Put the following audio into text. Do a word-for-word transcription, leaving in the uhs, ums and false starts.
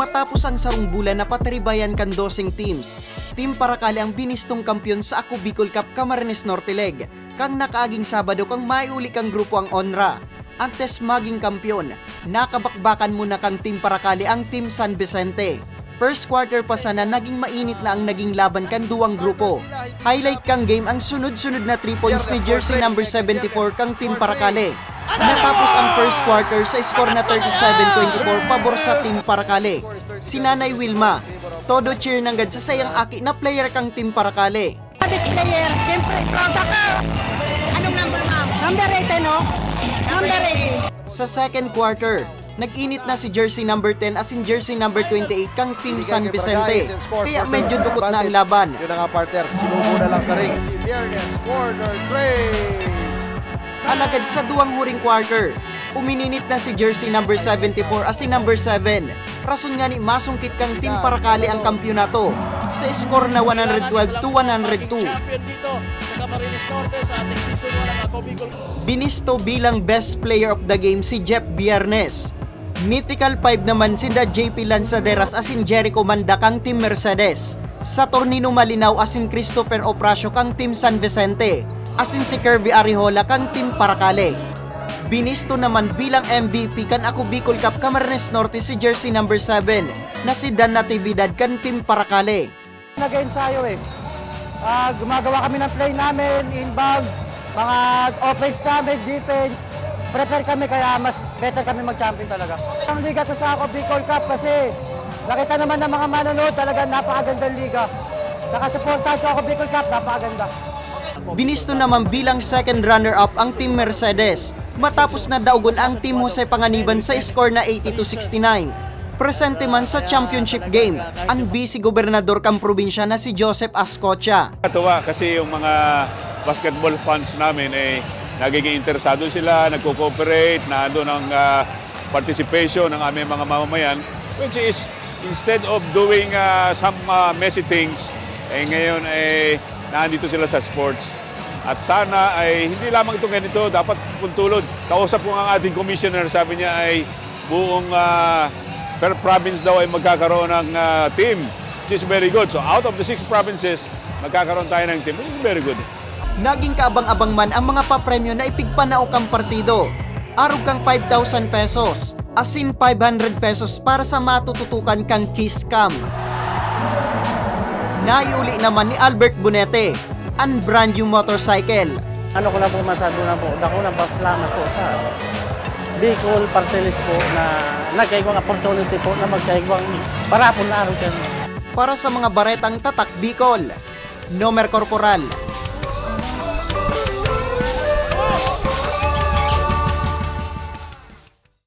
Matapos ang sarong bulan na patiribayan kan doseng teams, Team Paracale ang binistong kampiyon sa Ako Bicol Cup Camarines Norte League. Kang nakaaging Sabado kang maiuli kang grupo ang Onra. Antes maging kampiyon, nakabakbakan muna kang Team Paracale ang Team San Vicente. First quarter pa sana naging mainit na ang naging laban kan duwang grupo. Highlight kang game ang sunod-sunod na three points ni jersey number seventy-four kang Team Paracale. Natapos ang first quarter sa score na thirty-seven twenty-four pabor sa Team Paracale. Si Nanay Wilma, todo cheer nanggad sa sayang aki na player kang Team Paracale. Best player, siyempre, proud ako. Anong number, ma'am? Number eight, ano? Number eight. Sa second quarter, nag-init na si jersey number ten asin jersey number twenty-eight kang Team San Vicente, kaya medyo dukot na ang laban. Yun na nga, partner. Sinubo na lang sa ring. Si Viernes, corner three. Alagad sa duwang huring quarter, umininit na si jersey number seventy-four asin number seven. Rason ngani masungkit kang Team Paracale ang kampyonato sa score na one hundred twelve to one hundred two. Champion dito sa Camarines Norte sa ating season one ng Ako Bicol. Binisto bilang best player of the game si Jeff Biernes. Mythical five naman sinda J P Lanzaderas asin Jericho Manda kang Team Mercedes, Saturnino Malinao asin Christopher Opracio kang Team San Vicente, asin si Kirby Arijola kang Team Paracale. Binisto naman bilang M V P kan Ako Bicol Cup Camarines Norte si jersey number seven na si Dan Natividad kan Team Paracale. Nag-ensayo eh. Ah, gumagawa kami ng play namin, inbound, mga offense namin, defense. Prepare kami kaya mas better kami mag-champion talaga. Ang liga to sa Ako Bicol Cup kasi nakita naman ng mga manonood talaga napakagandang liga. Saka suportahan ko Ako Bicol Cup, napakaganda. Binisto naman bilang second runner-up ang Team Mercedes matapos na daogon ang Team Jose Panganiban sa score na eighty to sixty-nine. Presente man sa championship game ang vice gobernador kan probinsya na si Joseph Ascocha. Natuwa kasi yung mga basketball fans namin eh nagiging interesado sila, nagko-cooperate, na doon ang ah, participation ng aming mga mamamayan, which is instead of doing ah, some ah, messy things, eh ngayon eh nandito sila sa sports. At sana ay hindi lamang itong ganito, dapat puntulod. Kausap ko nga ang ating commissioner, sabi niya ay buong ah, per province daw ay magkakaroon ng ah, team, which is very good. So out of the six provinces, magkakaroon tayo ng team, which is very good. Naging kaabang-abang man ang mga papremyo na ipigpanao kan partido, arog kan five thousand pesos, asin five hundred pesos para sa matututukan kan Kiss Cam. Naiuli naman ni Albert Bonete an brand new motorcycle. Ano ko lang po masabi na po, dako ng pasalamat po sa Bicol Party List po na nagkaigwang opportunity po na magkaigwang parapon na araw kami. Para sa mga baretang Tatak Bicol, Nomer Corporal,